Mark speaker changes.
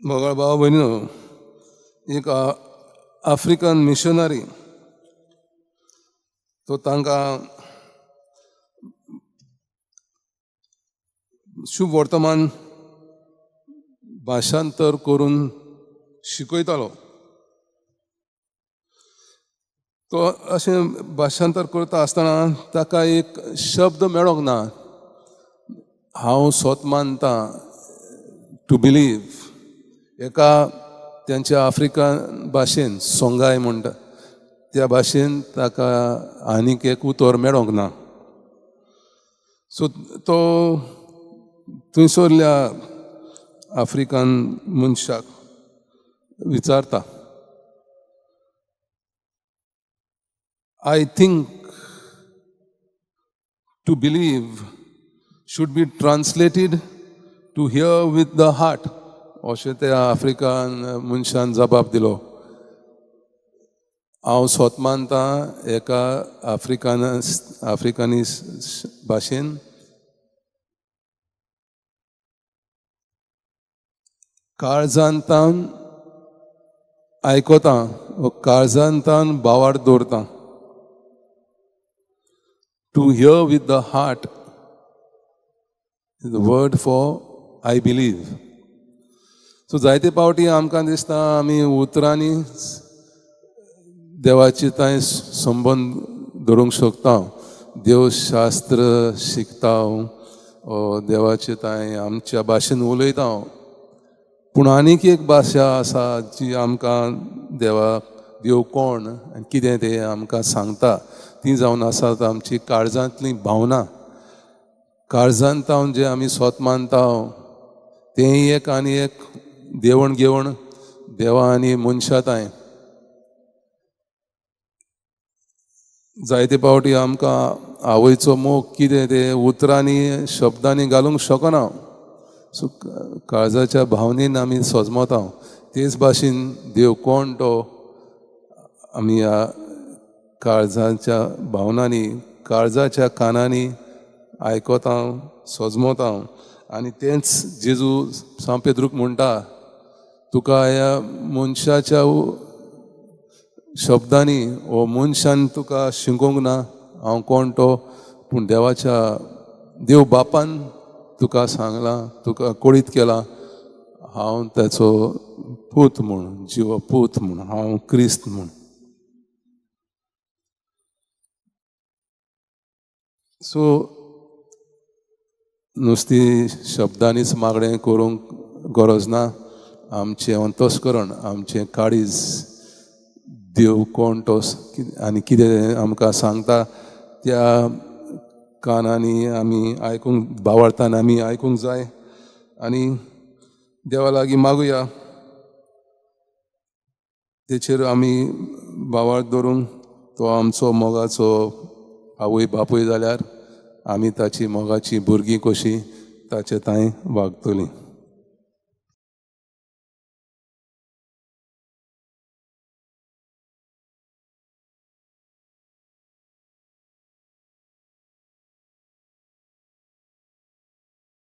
Speaker 1: मोगाळ भाव भयणीनो, एक आफ्रिकन मिशनरी तो तांकां शुभ वर्तमान भाशांतर करून शिकयतालो. तो अशें भाशांतर करता आसतना ताका एक शब्द मेळोंक ना. हांव सोत मानता, टू बिलीव, एका त्यांच्या आफ्रिकन भाशेन सोंगाय म्हणटा त्या भाशेन ताका आनीक एक उतर मेळोंक ना. सो तो थंयसरल्या आफ्रिकन मनशाक विचारता, I think to believe should be translated to hear with the heart, अशें त्या आफ्रिकन मनशान जबाब दिलो. हांव सोत मानता एका आफ्रिकनी भाशेन काळजांतान आयकता वा काळजांतान भावार्थ दवरता. To hear with the heart is the word for I believe. So जायते पावटी आमकां दिसता आमी उतरांनी देवाचे तांय संबंद धरूंक शकता, देवशास्त्र शिकता, देवाचे तांय आमच्या भाशेन उलयता, पूण आनीक एक भाशा आसा जी आमकां देवाक देव कोण आनी कितें तें आमकां सांगता, ती जावन आसात आमची काळजांतली भावना. काळजांत जे आमी सोत मानता तेंय एक आनी एक देवण घेवण देवा आनी मनशा तांय. जायते पावटी आमकां आवयचो मोग कितें तें उतरांनी शब्दांनी घालूंक शकना. सो काळजाच्या भावनेन आमी सजमता. तेच भाशेन देव कोण तो आमी ह्या काळजाच्या भावनांनी काळजाच्या कानांनी आयकता, सजमता. आनी तेंच जेजू सांत पेद्रूक म्हणटा, तुका ह्या मनशाच्या शब्दांनी वो मनशान तुका शिकोवंक ना हांव कोण तो, पूण देवाच्या देव बापान तुका सांगलां, तुका कळीत केलां हांव ताचो पूत म्हूण, जिवो पूत म्हूण, हांव क्रिस्त म्हूण. सो नुस्ती शब्दांनीच मागणें करूंक गरज ना. आमचें अंतस्करण, आमचें काळीज देव कोण तो आनी कितें आमकां सांगता त्या कानांनी आमी आयकूंक, भावार्थान आमी आयकूंक जाय आनी देवा लागीं मागुया. तेचेर आमी भावार्थ दवरूंक तो आमचो मोगाचो आवय बापूय जाल्यार आमी ताची मोगाची भुरगीं कशीं ताचे तांय वागतलीं.